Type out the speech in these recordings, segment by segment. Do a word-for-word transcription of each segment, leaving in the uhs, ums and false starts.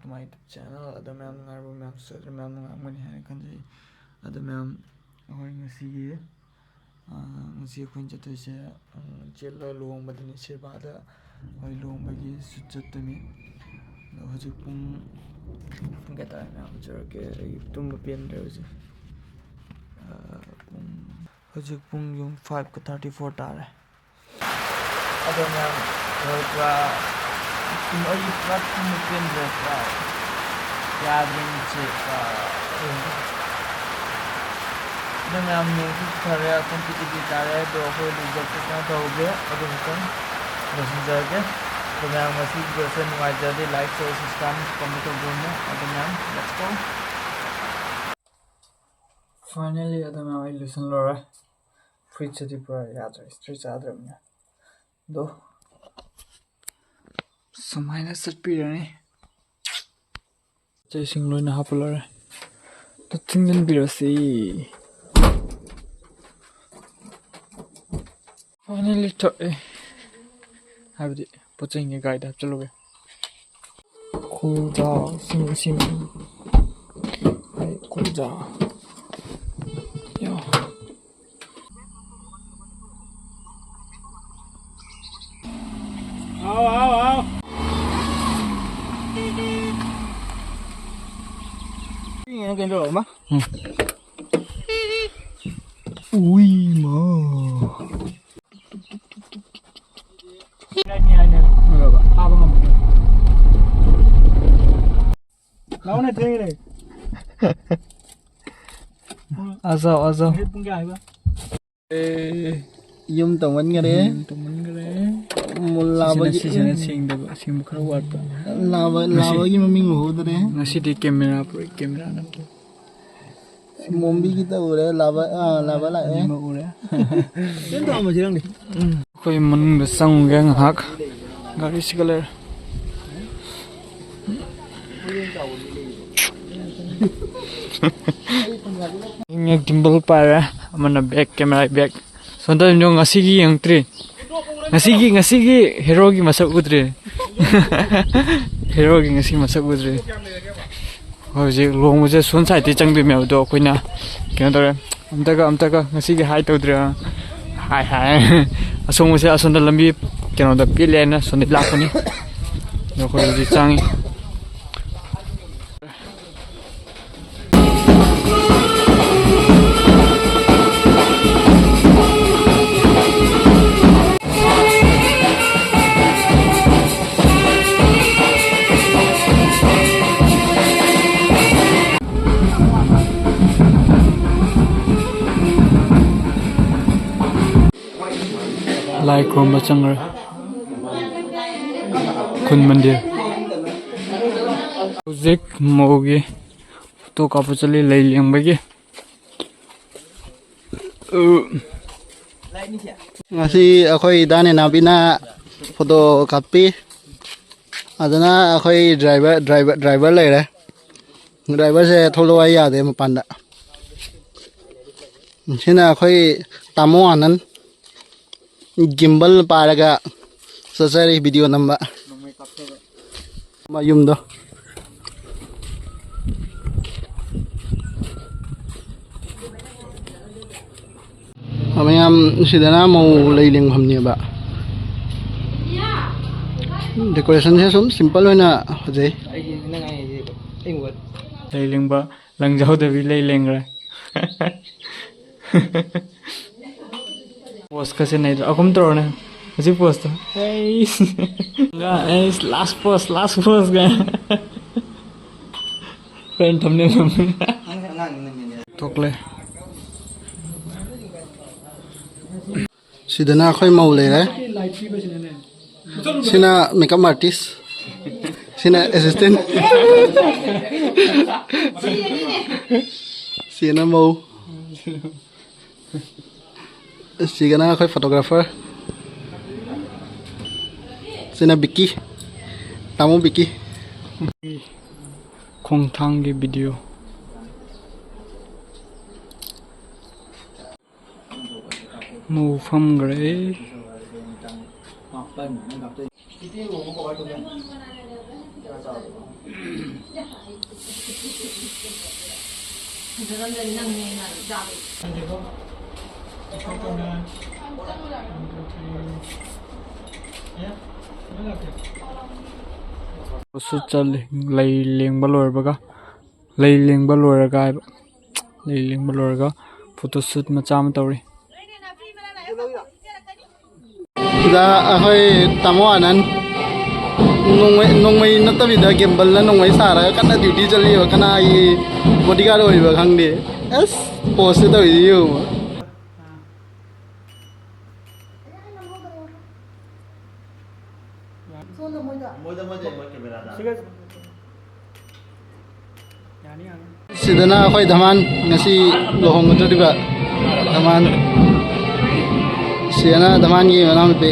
My YouTube channel꯫ ꯑꯗꯣ ꯃꯌꯥꯝ ꯅꯨꯡꯉꯥꯏꯔꯕ? ꯃꯌꯥꯝꯁꯨ ꯁꯣꯏꯗꯅ ꯃꯌꯥꯝ ꯅꯨꯡꯉꯥꯏꯔꯝꯒꯅꯤ ꯍꯥꯏꯅ ꯈꯟꯖꯩ꯫ ꯑꯗꯣ ꯃꯌꯥꯝ, ꯑꯩꯈꯣꯏ ꯉꯁꯤꯒꯤ, ꯑ, ꯉꯁꯤ ꯑꯩꯈꯣꯏꯅ ꯆꯠꯇꯣꯏꯁꯦ, ꯎꯝ, ꯆꯦꯜꯂ ꯂꯨꯍꯣꯡꯕꯗꯅꯤ, ꯁꯤꯔꯕꯥꯗ ꯑꯩꯈꯣꯏ ꯂꯨꯍꯣꯡꯕꯒꯤ ꯁꯨꯠ ꯆꯠꯇꯣꯏꯅꯤ꯫ ꯑꯗꯣ ꯍꯧꯖꯤꯛ ꯄꯨꯡ, ꯄꯨꯡ ꯀꯌꯥ ꯇꯥꯔꯦ ꯃꯌꯥꯝ? ꯍꯥꯏꯖꯔꯛꯀꯦ, ꯑꯩ ꯇꯨꯝꯕ ꯄꯦꯟꯗ꯭ꯔꯦ ꯍꯧꯖꯤꯛ꯫ ꯑ, ꯄꯨꯡ, ꯍꯧꯖꯤꯛ ꯄꯨꯡ ꯌꯨꯝ five ꯀ thirty four ꯇꯥꯔꯦ꯫ ꯑꯗꯣ ꯃꯌꯥꯝ, ꯍꯣꯏ, ꯄꯨꯔꯥ, ꯑꯩ ꯄꯨꯔꯥ ꯇꯨꯝꯕ ꯄꯦꯟꯗ꯭ꯔꯦ, ꯄꯨꯔꯥ ꯌꯥꯗ꯭ꯔꯦ ꯃꯤꯠꯁꯦ, ꯄꯨꯔꯥ꯫ ꯑꯗꯣ ꯃꯌꯥꯝ, ꯅꯣꯡꯁꯨ ꯐꯔꯦ, ꯄꯨꯡ ꯇꯤꯇꯤ ꯇꯥꯔꯦ꯫ ꯑꯗꯣ ꯑꯩꯈꯣꯏ ꯂꯨꯖꯊꯣꯛꯇꯅ ꯇꯧꯔꯒꯦ꯫ ꯑꯗꯨ ꯑꯃꯨꯛꯇꯪ ꯂꯣꯏꯁꯤꯟꯖꯔꯒꯦ꯫ ꯑꯗꯣ ꯃꯌꯥꯝ, ꯉꯁꯤꯒꯤ video ꯁꯦ ꯅꯨꯡꯉꯥꯏꯖꯔꯗꯤ like, share, subscribe, comment ꯇꯧꯕꯤꯔꯝꯃꯣ꯫ ꯑꯗꯣ ꯃꯌꯥꯝ, let's go꯫ Finally, ꯑꯗꯣ ꯃꯌꯥꯝ, ꯑꯩ ꯂꯣꯏꯁꯤꯜꯂꯨꯔꯦ꯫ ꯐꯨꯔꯤꯠꯁꯤꯗꯤ ꯄꯨꯔꯥ ꯌꯥꯗ꯭ꯔꯦ, ꯏꯁꯇ꯭ꯔꯤ ꯆꯥꯗ꯭ꯔꯕꯅꯤꯅ꯫ ꯑꯗꯣ ꯁꯨꯃꯥꯏꯅ ꯆꯠꯄꯤꯔꯅꯤ꯫ ꯄꯣꯠ ꯆꯩꯁꯤꯡ ꯂꯣꯏꯅ ꯍꯥꯞꯄ ꯂꯣꯏꯔꯦ꯫ ꯑꯗꯣ ꯆꯤꯡꯁꯤꯟꯕꯤꯔꯁꯤ꯫ Finally ꯊꯣꯛꯑꯦ꯫ ꯍꯥꯏꯕꯗꯤ ꯄꯣꯠ ꯆꯩꯁꯤꯡꯁꯦ ꯒꯥꯔꯤꯗ ꯍꯥꯞꯆꯤꯜꯂꯨꯒꯦ꯫ ꯈꯨꯜꯖꯥ, ꯁꯤꯡ, ꯁꯤꯡ꯫ ꯑꯩ ꯈꯨꯜꯖꯥ꯫ ꯌꯣ꯫ ꯑꯥꯎ, ꯑꯥꯎ, ꯑꯥꯎ꯫ ꯀꯩꯅꯣ ꯇꯧꯔꯕ? ꯎꯝ꯫ ꯎꯏ, ꯃꯥ꯫ ꯐꯥꯕ ꯉꯝꯃꯣꯏ꯫ ꯂꯥꯛꯑꯣꯅꯦ, ꯊꯦꯡꯉꯦꯅꯦ꯫ ꯑꯖꯥꯎ, ꯑꯖꯥꯎ꯫ ꯍꯧꯖꯤꯛ ꯄꯨꯡ ꯀꯌꯥ ꯍꯥꯏꯕ? ꯑꯦ, ꯌꯨꯝ ꯇꯧꯃꯟꯈꯔꯦ꯫ ꯌꯨꯝ ꯇꯧꯃꯟꯈꯔꯦ꯫ ꯃꯨꯜ ꯂꯥꯕꯒꯤ ꯁꯤꯖꯤꯟꯅ ꯁꯦꯡꯗꯕ, ꯁꯦꯡꯕ ꯈꯔ ꯋꯥꯠꯄ꯫ ꯂꯥꯕ, ꯉꯁꯤ ꯂꯥꯕꯒꯤ ꯃꯃꯤꯡ ꯎꯍꯧꯗꯔꯦ꯫ ꯉꯁꯤꯗꯤ ꯀꯦꯃꯦꯔꯥ ꯄꯨꯔꯛꯏ, ꯀꯦꯃꯦꯔꯥ ꯅꯠꯇꯦ꯫ ꯃꯣꯝꯕꯤꯒꯤ ꯇꯧꯔꯦ, ꯂꯥꯕ, ꯑꯥ, ꯂꯥꯕ ꯂꯥꯛꯑꯦ꯫ ꯑꯅꯤꯃꯛ ꯎꯔꯦ꯫ ꯀꯩꯝ ꯇꯧꯔꯝꯃꯣꯏꯁꯤ ꯅꯪꯗꯤ꯫ ꯎꯝ꯫ ꯑꯩꯈꯣꯏ ꯃꯅꯨꯡꯗ ꯆꯪꯉꯨꯒꯦ ꯉꯥꯏꯍꯥꯛ꯫ ꯒꯥꯔꯤꯁꯤꯒ ꯂꯩꯔꯦ꯫ ꯏꯪꯉꯦ, gimbal ꯄꯥꯏꯔꯦ꯫ ꯑꯃꯅ back, camera back꯫ ꯁꯣꯝꯗ ꯉꯁꯤꯒꯤ ꯌꯦꯡꯉꯛꯇ꯭ꯔꯤ꯫ ꯉꯁꯤꯒꯤ, ꯉꯁꯤꯒꯤ heroꯒꯤ ꯃꯁꯛ ꯎꯗ꯭ꯔꯤ꯫ ꯍꯦꯔꯣꯒꯤ ꯉꯁꯤ ꯃꯁꯛ ꯎꯗ꯭ꯔꯤ꯫ ꯍꯧꯖꯤꯛ ꯂꯨꯍꯣꯡꯕꯁꯦ ꯁꯣꯝ ꯁꯥꯏꯗꯇꯩ ꯆꯪꯗꯣꯏꯅꯦꯕ, ꯑꯗꯣ ꯑꯩꯈꯣꯏꯅ ꯀꯩꯅꯣ ꯇꯧꯔꯦ, ꯑꯝꯇꯒ ꯑꯝꯇꯒ ꯉꯁꯤꯒꯤ ꯍꯥꯏ ꯇꯧꯗ꯭ꯔꯦ꯫ ꯍꯥꯏ ꯍꯥꯏ꯫ ꯑꯁꯣꯡꯕꯁꯦ ꯑꯁꯣꯝꯗ ꯂꯝꯕꯤ ꯀꯩꯅꯣꯗ ꯄꯤꯠꯂꯦꯅ ꯑꯁꯣꯝꯗ ꯂꯥꯛꯄꯅꯤ꯫ ꯑꯗꯣ ꯑꯩꯈꯣꯏ ꯍꯧꯖꯤꯛ ꯆꯪꯉꯤ꯫ ꯂꯥꯏ ꯈꯨꯔꯨꯝꯕ ꯆꯪꯈ꯭ꯔꯦ꯫ ꯈꯨꯟ ꯃꯟꯗꯤꯔ꯫ ꯍꯧꯖꯤꯛ ꯃꯧꯒꯤ ꯐꯣꯇꯣ ꯀꯥꯞꯄ ꯆꯠꯂꯤ, ꯂꯩ ꯂꯦꯡꯕꯒꯤ꯫ ꯉꯁꯤ ꯑꯩꯈꯣꯏ ꯗꯥ ꯅꯦꯅꯥꯕꯤꯅ ꯐꯣꯇꯣ ꯀꯥꯞꯄꯤ꯫ ꯑꯗꯨꯅ ꯑꯩꯈꯣꯏ ꯗ꯭ꯔꯥꯏꯚꯔ, ꯗ꯭ꯔꯥꯏꯚꯔ, ꯗ꯭ꯔꯥꯏꯚꯔ ꯂꯩꯔꯦ꯫ ꯗ꯭ꯔꯥꯏꯚꯔꯁꯦ ꯊꯣꯛꯂꯛꯑꯣ ꯍꯥꯏ ꯌꯥꯗꯦ ꯃꯄꯥꯟꯗ꯫ ꯁꯤꯅ ꯑꯩꯈꯣꯏ ꯇꯥꯃꯣ ꯑꯥꯅꯟ꯫ ꯒꯤꯝꯕꯜ ꯄꯥꯏꯔꯒ ꯆꯠꯆꯔꯤ ꯚꯤꯗꯤꯑꯣ ꯅꯝꯕ꯫ ꯃꯌꯨꯝꯗꯣ꯫ ꯃꯌꯥꯝ, ꯁꯤꯗꯅ ꯃꯧ ꯂꯩ ꯂꯦꯡꯐꯝꯅꯦꯕ꯫ ꯗꯦꯀꯣꯔꯦꯁꯟꯁꯦ ꯁꯨꯝ ꯁꯤꯝꯄꯜ ꯑꯣꯏꯅ ꯐꯖꯩ꯫ ꯂꯩ ꯂꯦꯡꯕ ꯂꯪꯖꯍꯧꯗꯕꯤ ꯂꯩ ꯂꯦꯡꯈ꯭ꯔꯦ꯫ ꯄꯣꯁꯀꯁꯦ ꯅꯩꯗ꯭ꯔꯣ? ꯑꯍꯨꯝ ꯇꯧꯔꯣꯅꯦ ꯍꯧꯖꯤꯛ ꯄꯣꯁꯇꯣ꯫ ꯑꯩꯁ, ꯑꯩꯁ, ꯂꯥꯁ ꯄꯣꯁ, ꯂꯥꯁ ꯄꯣꯁ ꯀꯥꯏ꯫ ꯐ꯭ꯔꯦꯟ ꯊꯝꯅꯦ ꯊꯝꯅꯦ꯫ ꯊꯣꯛꯂꯦ꯫ ꯁꯤꯗꯅ ꯑꯩꯈꯣꯏ ꯃꯧ ꯂꯩꯔꯦ꯫ ꯁꯤꯅ ꯃꯦꯀꯞ ꯑꯥꯔꯇꯤꯁ꯫ ꯁꯤꯅ ꯑꯦꯁꯤꯁꯇꯦꯟ꯫ ꯁꯤꯅ ꯃꯧ꯫ ꯁꯤꯒꯅ ꯑꯩꯈꯣꯏ ꯐꯣꯇꯣꯒ꯭ꯔꯥꯐꯔ꯫ ꯁꯤꯅ ꯕꯤꯛꯀꯤ꯫ ꯇꯥꯃꯣ ꯕꯤꯛꯀꯤ꯫ ꯈꯣꯡꯊꯥꯡꯒꯤ ꯚꯤꯗꯤꯑꯣ꯫ ꯃꯧ ꯐꯝꯈ꯭ꯔꯦ꯫ ꯁꯨꯠ ꯆꯠꯂꯤ꯫ ꯂꯩ ꯂꯦꯡꯕ ꯂꯣꯏꯕꯒ, ꯂꯩ ꯂꯦꯡꯕ ꯂꯣꯏꯔꯒ ꯍꯥꯏꯕ, ꯂꯩ ꯂꯦꯡꯕ ꯂꯣꯏꯔꯒ ꯐꯣꯇꯣ ꯁꯨꯠ ꯃꯆꯥ ꯑꯃ ꯇꯧꯔꯤ꯫ ꯁꯤꯗ ꯑꯩꯈꯣꯏ ꯇꯥꯃꯣ ꯑꯅꯟ ꯅꯣꯡꯃꯩ, ꯅꯣꯡꯃꯩ ꯅꯠꯇꯕꯤꯗ ꯒꯦꯝꯕꯜꯅ ꯅꯣꯡꯃꯩ ꯁꯥꯔꯒ ꯀꯟꯅ ꯗ꯭ꯌꯨꯇꯤ ꯆꯠꯂꯤꯕ꯫ ꯀꯅꯥꯒꯤ ꯕꯣꯗꯤꯒꯥꯔꯗ ꯑꯣꯏꯕ ꯈꯪꯗꯦ꯫ ꯑꯁ, ꯄꯣꯁꯁꯦ ꯇꯧꯔꯤꯁꯤ ꯌꯦꯡꯉꯨ꯫ ꯁꯤꯗꯅ ꯑꯩꯈꯣꯏ ꯙꯃꯥꯟ ꯉꯁꯤ ꯂꯨꯍꯣꯡꯒꯗꯧꯔꯤꯕ ꯙꯃꯥꯟ꯫ ꯁꯤꯗꯅ ꯙꯃꯥꯟꯒꯤ ꯃꯅꯥꯎꯅꯨꯄꯤ꯫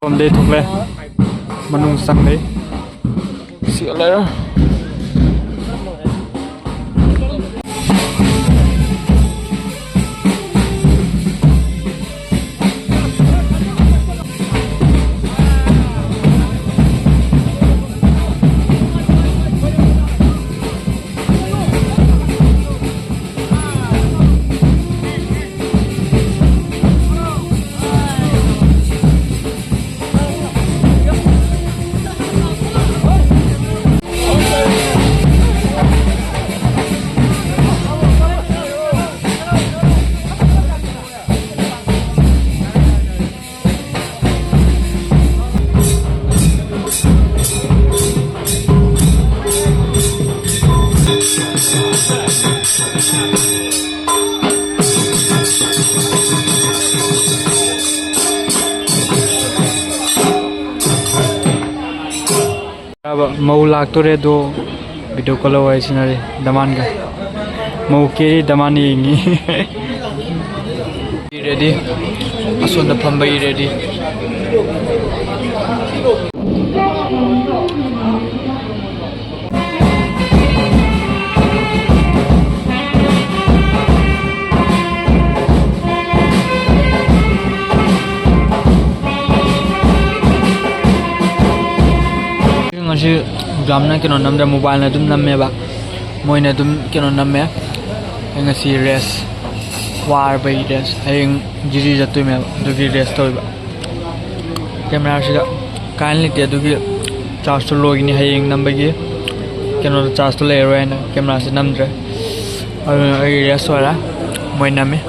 ꯔꯣꯝꯗꯩ ꯊꯣꯛꯂꯦ, ꯃꯅꯨꯡ ꯆꯪꯂꯦ꯫ ꯁꯤ ꯂꯩꯔꯦ꯫ ꯃꯧ ꯂꯥꯛꯇꯣꯔꯦ ꯑꯗꯣ, ꯚꯤꯗꯤꯑꯣ ꯀꯣꯜ ꯋꯥꯔꯤ ꯁꯥꯟꯅꯔꯤ ꯗꯃꯥꯟꯒ꯫ ꯃꯧ ꯀꯦꯔꯤ ꯗꯃꯥꯟ ꯌꯦꯡꯉꯤ꯫ Ready? ꯑꯁꯣꯝꯗ ꯐꯝꯕꯒꯤ ready꯫ ꯉꯁꯤ ꯖꯥꯝꯅ ꯀꯩꯅꯣ ꯅꯝꯗ꯭ꯔꯦ, mobileꯅ ꯑꯗꯨꯝ ꯅꯝꯃꯦꯕ꯫ ꯃꯣꯏꯅ ꯑꯗꯨꯝ ꯀꯩꯅꯣ ꯅꯝꯃꯦ꯫ ꯑꯩ ꯉꯁꯤ race, ꯋꯥꯔꯕꯩ race꯫ ꯍꯌꯦꯡ ꯖꯤꯔꯤ ꯆꯠꯇꯣꯏꯅꯦꯕ, ꯑꯗꯨꯒꯤ race ꯇꯧꯔꯤꯕ꯫ Cameraꯁꯤꯗ current ꯂꯩꯇꯦ, ꯑꯗꯨꯒꯤ chargeꯇꯣ ꯂꯣꯏꯒꯅꯤ꯫ ꯍꯌꯦꯡ ꯅꯝꯕꯒꯤ ꯀꯩꯅꯣꯗ chargeꯇꯣ ꯂꯩꯔꯔꯣꯏ ꯍꯥꯏꯅ cameraꯁꯦ ꯅꯝꯗ꯭ꯔꯦ꯫ ꯑꯗꯨꯅ ꯑꯩ race ꯑꯣꯏꯔꯦ, ꯃꯣꯏ ꯅꯝꯃꯤ꯫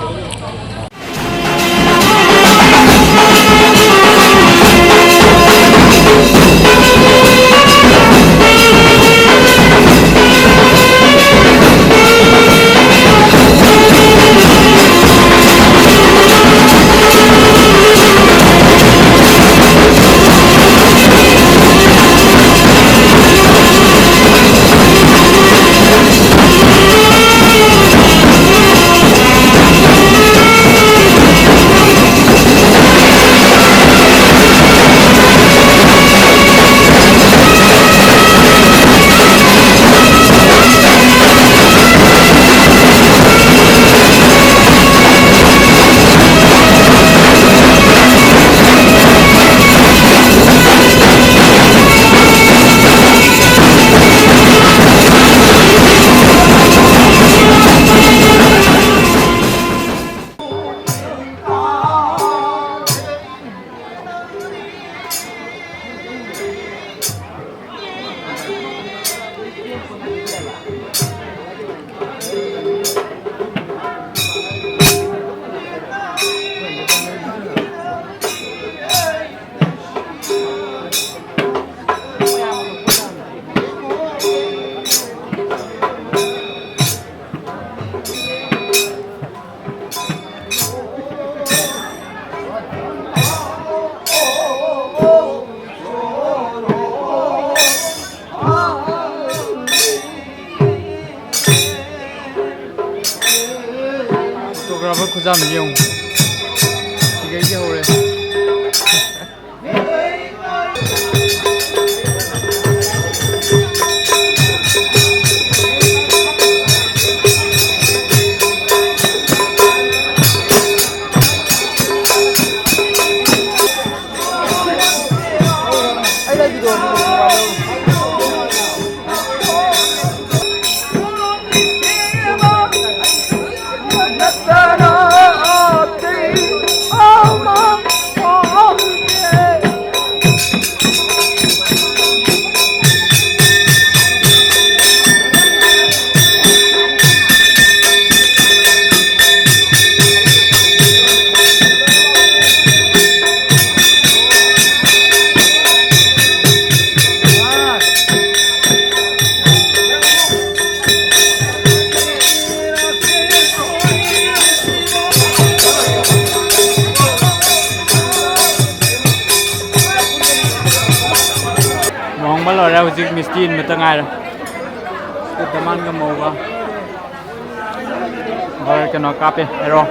Photographer ꯈꯨꯖꯥꯝꯁꯦ ꯌꯦꯡꯉꯨ꯫ ꯑꯩꯒꯤ ꯍꯧꯔꯦ꯫ ꯂꯨꯍꯣꯡꯕ ꯂꯣꯏꯔꯦ, ꯍꯧꯖꯤꯛ ꯃꯤꯁꯇꯤ ꯏꯟꯕꯇ ꯉꯥꯏꯔꯦ꯫ ꯗꯃꯥꯟꯒ ꯃꯧꯒ꯫ ꯍꯣꯏ, ꯀꯩꯅꯣ ꯀꯥꯞꯄꯦ, ꯍꯦꯔꯣ꯫